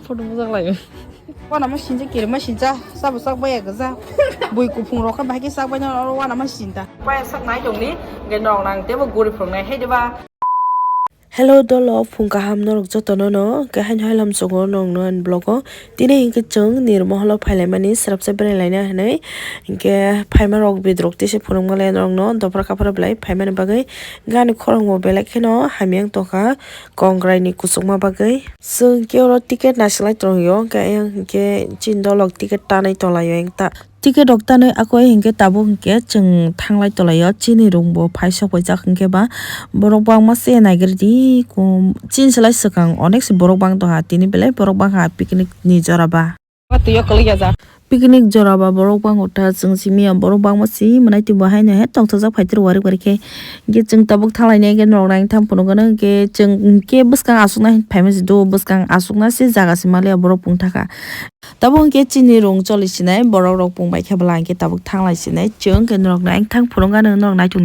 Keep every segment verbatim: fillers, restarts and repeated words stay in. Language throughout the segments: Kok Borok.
Photo bujak lai. Wana ma sinja kiri ma sinja sabo sak baya gaja. Bui kuphung rok kha bahai khe sak baina oro wana ma sinta. Baya sak nai tongni ge nok nang tebo guri phung nai hai deba. Hello dolo phung kaham norok jotono no ke haino hailam chungo nong no ani vlog o. Tini hinkhe chwng nirmoholo phailaimani srapsa berai laina hinwi hinkhe phaima rok bidrok tisa phunukma lai norok no dophra kaphra belai phaimani bagwi gani khorang bo belai kheno hamya wng tongkha kongrai ni kuchukma bagwi. Chwng khe oro ticket nasilai tongwi o, hwnkhe ayang hinkhe chini dolok ticket tanwi tonglaio engta. Ticket rok tanwi akoi hinkhe tabuk hinkhe chwng thanglai tonglaio, chini room bo phai sok paijak hinkhe ba borok bangma se naigridi kom chini slai swkang onek se borok bang tongha, tini belai borok bangha picnic ni jora ba. Twi o kwlwi ya jak. Picnic jora ba borok bango ta chwng simi ya borok bangma si mwnai twi bo haino he tongthokjak phai twi warik warik khe. Hinkhe chwng tabuk thanglainai khe norok nai thang phunukgano hinkhe chwng hinkhe bwskang aswkna phaima se do bwskang aswkna se jaga se maliya borok pung thaka. Tabuk hinkhe chini rung choli sinai borok rok pung bai khe bwla hinkhe tabuk thanglai sinai chwng hinkhe norok nai thang phunukgano norok nai thung.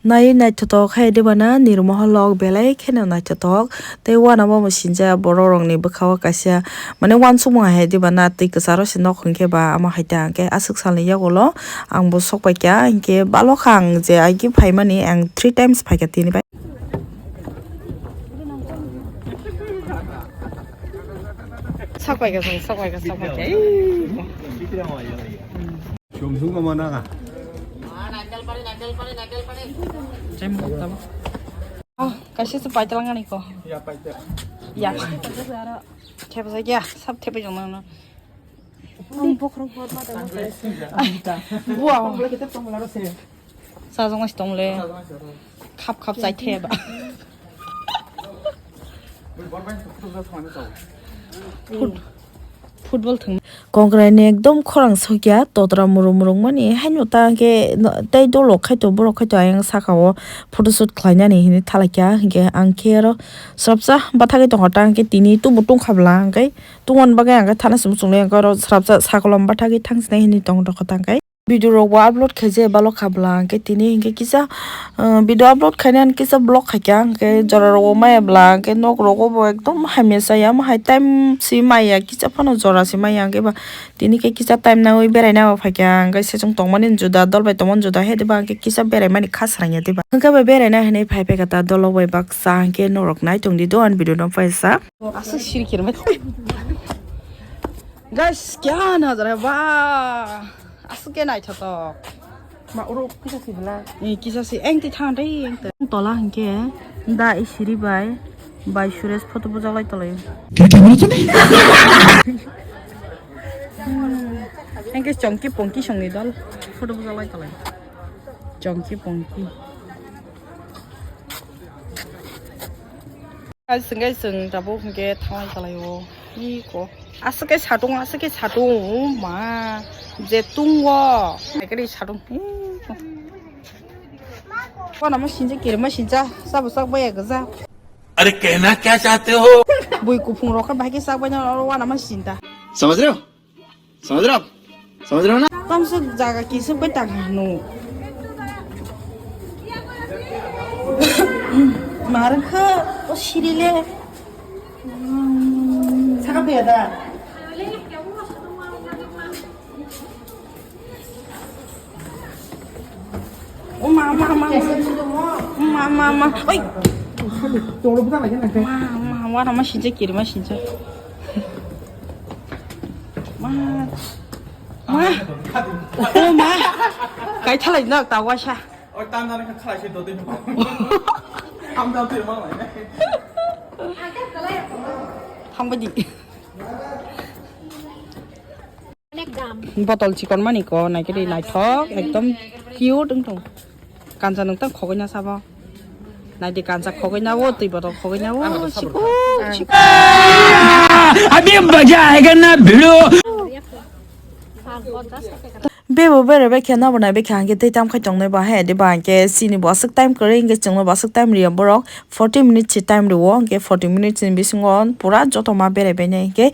Nai naithothok hai debana nirmohol lok belai kheno naithothok tei uanamo bo sinjak borok rokni bwkha o kaisa mane uansukmung hai debana twi kwcharo se nok hwnkhe ba amo hai ta hwnkhe aswk salni yagulo ang bo sok paikha hinkhe balokha ang je aigwi phaimani ang three times phaikha tini bai. Sakpai ka, sakpai ka, sakpai ka. Ei. Chum chum ka mana ka? Chem tamo. Oh, kasi se paitlang ani ko. Ya, paitlang. Ya. Thep sa kya? Sab thep jong na. Ang bokhorok hor ma tamo. Wow. Sajong mas tong le. Khap khap chai the ba. Foot-, football thwng. Kongkrai ni ekdom khorang sokya totra murung murung mani haino ta hwnkhe tei dolok khai to borok khai to ayang saka o photoshoot khlai nani hinwi thalai kha hinkhe ang khe aro srapsa bathagwi tongkha ta hwnkhe tini tubu tongkha bwla hwnkhe tungmani bagwi ang khe thana se muchung lai ang khe oro srapsa sakolom bathagwi thang sinai hinwi tong tongkha ta hwnkhe. Video rok bo upload khaijak balok kha bwla hwnkhe tini hwnkhe kisa, ah, video upload khainani kisa vlog khaikha hwnkhe jora rogo maya bwla hwnkhe nok rogo bo ekdom hamya chaya omo hai time se maya kisa phano jora se maya hwnkhe ba tini khe kisa time nangwi berai nangwi phaikha hwnkhe sesong tongmani juda dol bai tongmani juda hede ba hwnkhe kisa berai mani kha srang ya deba hwnkhe bai berai nai hinwi phai phaikha ta dolok bai baksa hwnkhe norok nai tongdi do ani video no paisa. Aswk siri kirmai. Guys, kya nazar hai ba. Aswk khe naithothok. Ma oro kisa si bwla. Ni kisa si engti thang dei engti. Tola hwnkhe da i siri bai bai Suresh photo bujak lai tolai. Kya kya bole tumi? Hwnkhe chongki pongki songni dol photo bujak lai tolai. Chongki pongki. Guys, hwnkhe chwng tabuk hwnkhe thanglai kalaio. Iko. Aswk khe satung, aswk khe satung. O ma. Je tungo. Ekri satung. Iko. Wana ma sinja, kiri ma sinja. Sabo sak baya gaja. अरे कहना क्या चाहते हो? Bui kuphung rok khe bahai khe sak baina oro wana ma sinta. समझ रहे हो? समझ रहे हो आप? समझ रहे हो ना? Tamsuk jaga kisuk bai tang hanu. Markha o sirile. Saka pe da. O ma, ma, ma. Ma, ma, ma. Oi. Ma, ma, wana ma sinja kiri ma sinja. Ma. Ma. O ma. Kai thalai na ta wasa. Oi, tam jani kha khalai se dodin. Tam jani ma lai. Thangbai di. Botol chikon mani ko naikhe de naithok ekdom cute wngthong. Kansa nungtang khogoi na sabo. Naidi kansa khogoi na o twi botol khogoi na o sikuk sikuk. अभी मजा आएगा ना भिड़ो। Bebo berai bai khe nabo nai bai kha hwnkhe tei tam khai tongnai ba he, de ba hwnkhe chini bo aswk time kwrwi hwnkhe chwngno bo aswk time rwya borok, forty minutes se time rwo, hwnkhe forty minutes ni bisingo pura joto ma berai bainai hwnkhe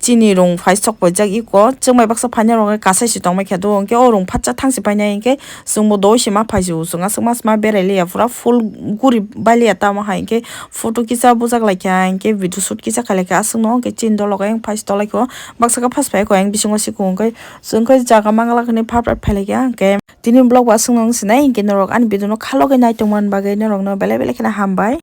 chini rung phai sok paijak iko, chwng bai baksa phaina rok hwnkhe kasai se tongbai kha do, hwnkhe o rung phatsa thang se painai hwnkhe chwngbo doi se ma phai se o, chwng aswk ma sma berai liya pura full guri bai liya tamo hai hwnkhe photo kisa bujak lai kha hwnkhe video shoot kisa khai lai kha aswk no, hwnkhe chini dolo khe phai se tolai kho baksa khe phas phai kho ayang bisingo se kho hwnkhe. Chwng khe jaga mangala hwnwi phar phar phailaikha, hwnkhe tini vlog bo aswkno wng sinai, hwnkhe norok ani video no khalogwi naitongmani bagwi norokno belai belai kheno hambai.